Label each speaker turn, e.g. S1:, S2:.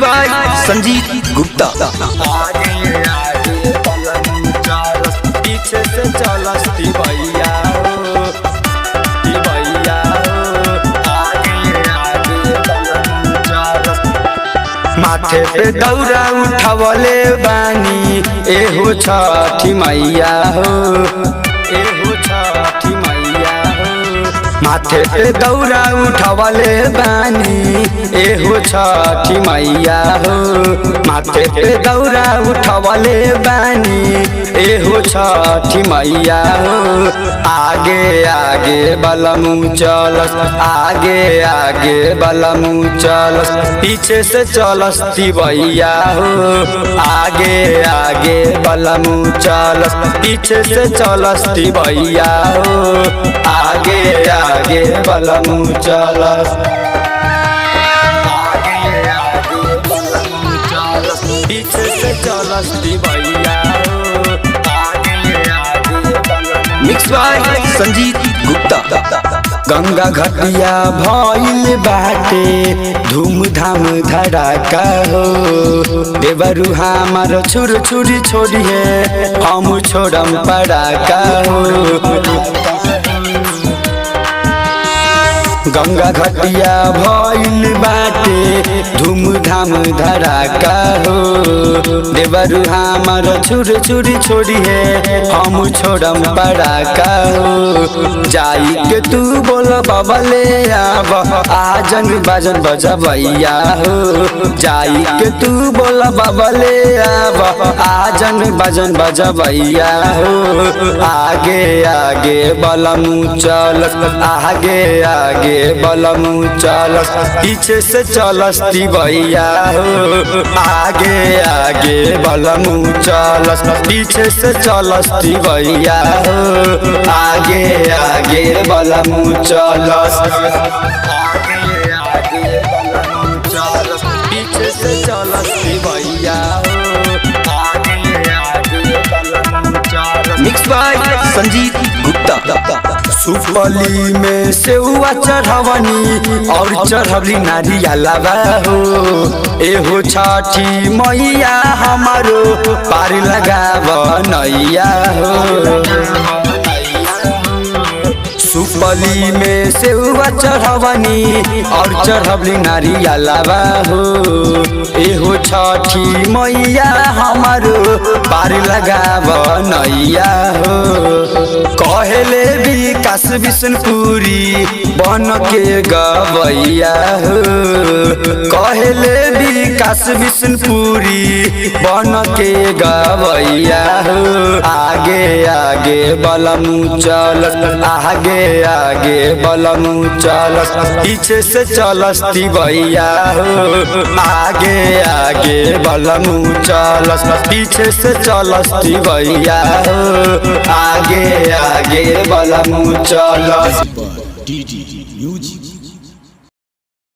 S1: By Sanjeet Gupta.
S2: आगे आगे बलमू चलस, पीछे से चलस भैया हो, भैया हो। आगे आगे बलमू चलस। माथे पे दौरा उठवले बानी, एहो छठी मैया हो, एहो छठी मैया हो। माथे पे दौरा उठवले बानी, एहो छठी मैया हो। माथे पे दौरा उठवले बानी, एहो छठी मैया हो। आगे आगे बलमू चलस, आगे आगे बलमू चलस, पीछे से चलस भैया हो। आगे आगे बलमू चलस, पीछे से चलस भैया हो। आगे आगे बलमू चलस, आगे आगे बलमू चलस, पीछे से चलस भैया हो। आगे आगे बलमू।
S1: Mix by Sanjeet Gupta.
S2: Ganga घटिया भइल बाटे, धूमधाम धड़ाका हो। देवरु हमार छुर छुरी छोड़ी है, हम छोड़म पड़ाका हो। गंगा घटिया भइल बाटे, धूमधाम धड़ाका हो। देवरु हमार छुर छुरी छोड़ी है, हम छोड़म पड़ाका हो। जाई के तू बोल बबले आब, आजन बाजन बजबैया हो। जाई के तू बोल बबले आब, आजन बाजन बजबैया हो। आगे आगे बलमू चलस, आगे आगे बलमू चलस, पीछे से चलस भैया हो। आगे आगे बलमू चलस, पीछे से चलस भैया हो। आगे आगे बलमू चलस, आगे आगे बलमू चलस, पीछे से चलस भैया हो। आगे आगे बलमू चलस।
S1: Mix by Sanjeet Gupta.
S2: सुपली में सेउआ चढ़वनी और चढ़वली नारियलवा हो। एहो छठी मैया हमारो पार लगाव नैया हो। सुपली में सेउआ चढ़वनी और चढ़वली नारियलवा हो। एहो छठी मैया हमारो पार लगाव नैया हो। कहले विकास बिशनपुरी बन के गवैया हो। कहले विकास बिशनपुरी बन के गवैया हो। आगे आगे बलमू चलस, आगे आगे बलमू चलस, पीछे से चलस भैया हो। आगे आगे बलमू चलस, पीछे से चलस भैया हो। आगे आगे बलमू चलस।
S3: DD